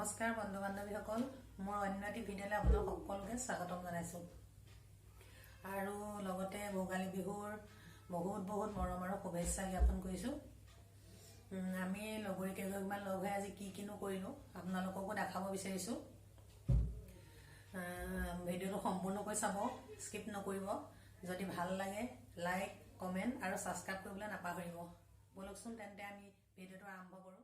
নমস্কাৰ বন্ধু বান্ধৱীসকল, মোৰ অন্য এটি ভিডিঅ'লৈ আপোনালোক সকলোকে স্বাগতম জনাইছোঁ আৰু লগতে ভোগালী বিহুৰ বহুত বহুত মৰম আৰু শুভেচ্ছা জ্ঞাপন কৰিছোঁ। আমি লগৰী কেইগৰাকীমান লগ হৈ আজি কি কিনো কৰিলোঁ, আপোনালোককো দেখাব বিচাৰিছোঁ। ভিডিঅ'টো সম্পূৰ্ণকৈ চাব, স্কিপ নকৰিব। যদি ভাল লাগে লাইক, কমেণ্ট আৰু ছাবস্ক্ৰাইব কৰিবলৈ নাপাহৰিব। ব'লকচোন তেন্তে আমি ভিডিঅ'টো আৰম্ভ কৰোঁ।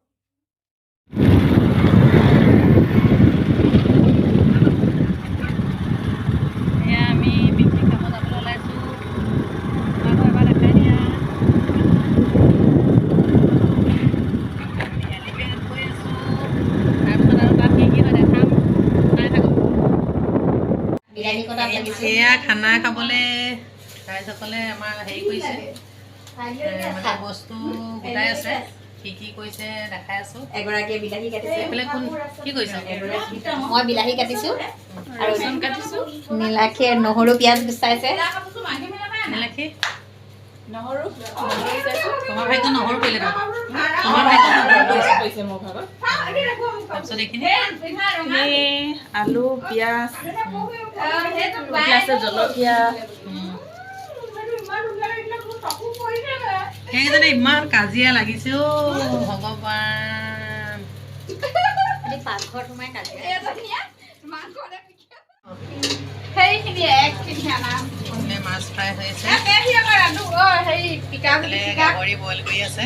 এয়া আমি পিকনিক খাব যাবলৈ ওলাইছোঁ। তোমাকো এবাৰ দেখাই দিয়া। আমি এলিফেণ্ট গৈ আছোঁ, তাৰপিছত আৰু তাত কি কি হয় দেখাম, চাই থাকক। বিলাহী কটাত লাগিছে। এয়া খানা খাবলৈ ৰাইজসকলে আমাৰ হেৰি কৰিছে, মানে বস্তু গোটাই আছে। কি কি কৰিছে দেখাই আছোঁ। এগৰাকীয়ে বিলাহী কাটিছে। এইফালে কোন কি কৰিছ? মই বিলাহী কাটিছো আৰু কাটিছো। নীলাক্ষীয়ে নহৰু পিঁয়াজ গুচাইছে। নীলাক্ষী, তোমাৰ ভাগ্য নহৰু পৰিলে। তোমাৰ ভাগ্য নহৰু পৰিছে। তাৰপিছত এইখিনি আলু, পিঁয়াজ, এইফালে আছে জলকীয়া। সেইকেইজনে ইমান কাজিয়া লাগিছে অ' ভগৱান। আমি পাকঘৰত সোমাই কাজিয়া। এইফালে মাছ ফ্ৰাই হৈ আছে, এইফালে গাহৰি বইল কৰি আছে,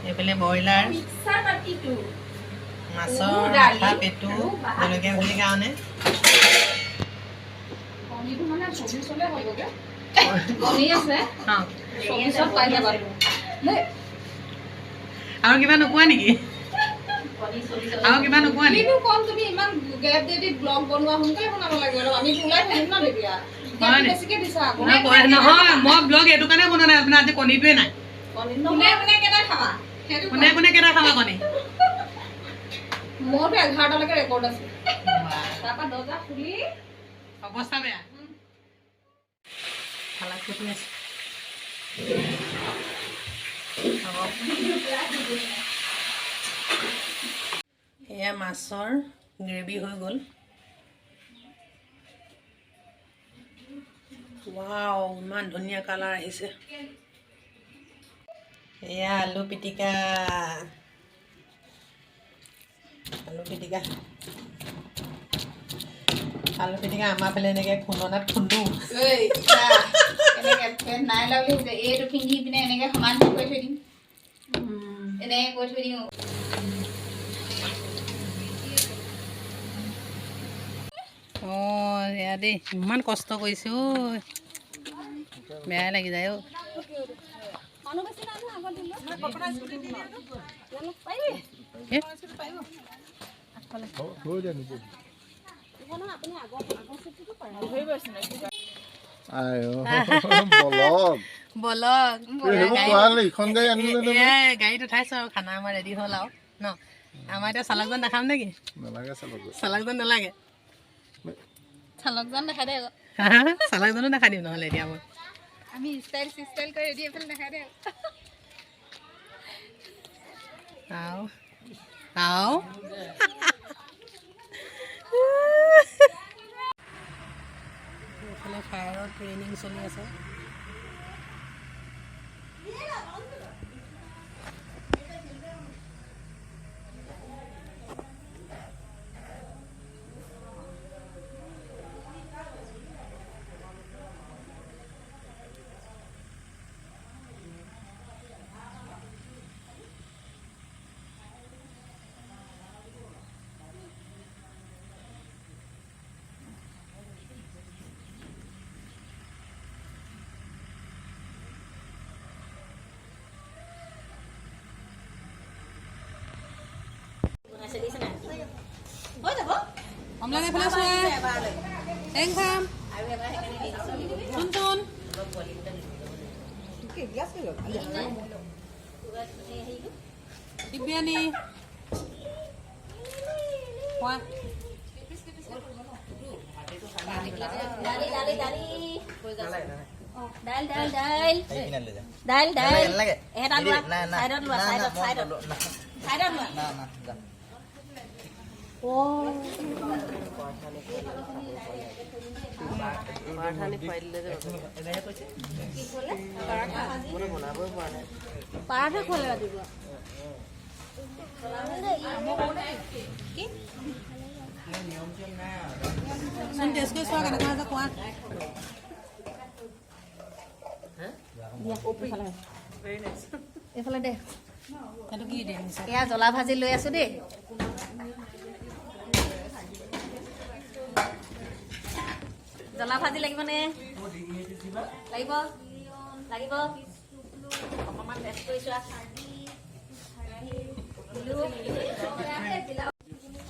এইফালে ব্ৰইলাৰ, মাছৰ মাথা, পেটু, জলকীয়া ভাজিৰ কাৰণে। অঁ, আৰু কিবা নোকোৱা নেকি? আৰু কিবা নোকোৱা নেকি? কিনো কম? তুমি ইমান গেপ দি দি ব্লগ বনোৱা, সোনকালে বনাব লাগে অলপ। আমি ওলাই থাকিম ন তেতিয়া। হয় নি? বেছিকে দিছা আকৌ। নহয়, নহয়, মই ব্লগ এইটো কাৰণে বনোৱা নাই, আপোনাৰ আজি কণীটোৱে নাই। কোনে কোনে কেইটা খাবা সেইটো। কোনে কোনে কেইটা খাবা কণী? মোৰতো 11টালৈকে ৰেকৰ্ড আছে, তাৰপৰা দৰ্জা খুলি অৱস্থা বেয়া। থালাত কুটি আছে। হ'ব। এয়া মাছৰ গ্ৰেভি হৈ গ'ল। ৱাও, ইমান ধুনীয়া কালাৰ আহিছে। এয়া আলু পিটিকা, আলু পিটিকা, আলু পিটিকা। আমাৰ ফালে এনেকৈ খুন্দনাত খুন্দো। এনেকে ফেন নাই লোৱা বুলি ভাবিছে। এইটো পিন্ধি পিনে এনেকে সমান কৰি থৈ দিম, এনেকে কৰি থৈ দিওঁ। অঁ, এয়া দেই, ইমান কষ্ট কৰিছোঁ ঐ, বেয়াই লাগি যায় অ'। কি? বলক। বলক। সেইবোৰ কোৱা হ'লে ইখন গাড়ী আনিলে নে? এয়াই গাড়ীত উঠাইছোঁ আৰু খানা আমাৰ ৰেডি হ'ল আৰু ন। আমাৰ এতিয়া চালকজন দেখাম নেকি? নালাগে চালক। চালকজন নালাগে? চালকজন দেখাই দে আকৌ। চালকজনো দেখাই দিম নহ'লে এতিয়া মই। আমি ষ্টাইল চিষ্টাইল কৰি ৰেডি, এইফালে দেখাই দে। আও আও, এইফালে ফায়াৰৰ ট্ৰেইনিং চলি আছে। বনাইছে দিছে নাই, হৈ যাব। অম্লান, এইফালে চোৱা, টেং খাম। আৰু এবাৰ সেইকাৰণে দি দিছোঁ। চোন চোন। দিব্যানী, খোৱা। দালি দালি দালি। দাইল দাইল দাইল দাইল দাইল এটা লোৱা, চাইডত লোৱা, চাইডত চাইডত চাইডত লোৱা। পাৰাঠা খোৱালে ৰাতিপুৱা। চোন টেষ্ট কৰি চোৱা কেনেকুৱা হৈছে কোৱা। এইফালে দে। সেইটো কি দিয়ে নিছে? এয়া জ্বলা ভাজি লৈ আছো দেই। জ্বলা ভাজি লাগিবনে? লাগিব লাগিব। অকণমান টেষ্ট কৰি চোৱা।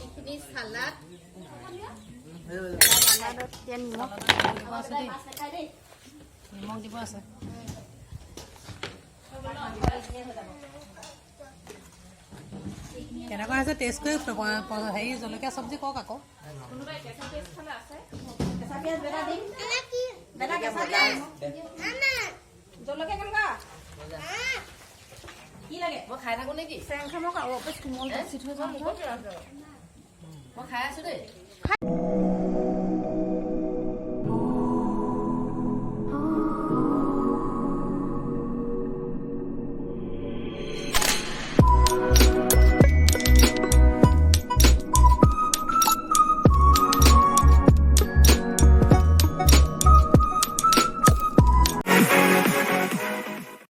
এইখিনি চালাড, চালাডত এতিয়া নিমখ দিব আছে দেই, নিমখ দিব আছে। কেনেকুৱা হৈছে টেষ্ট কৰি হেৰি জলকীয়া চব্জি কওক আকৌ। কেঁচা পিঁয়াজ বেটা দিম, বেটা কেঁচা পিঁয়াজ। জলকীয়া কেনেকুৱা? কি লাগে? মই খাই থাকো নেকি? চেংখামক আৰু অপেচ কোমল বাছি থৈ যাওঁ। মই খাই আছো দেই।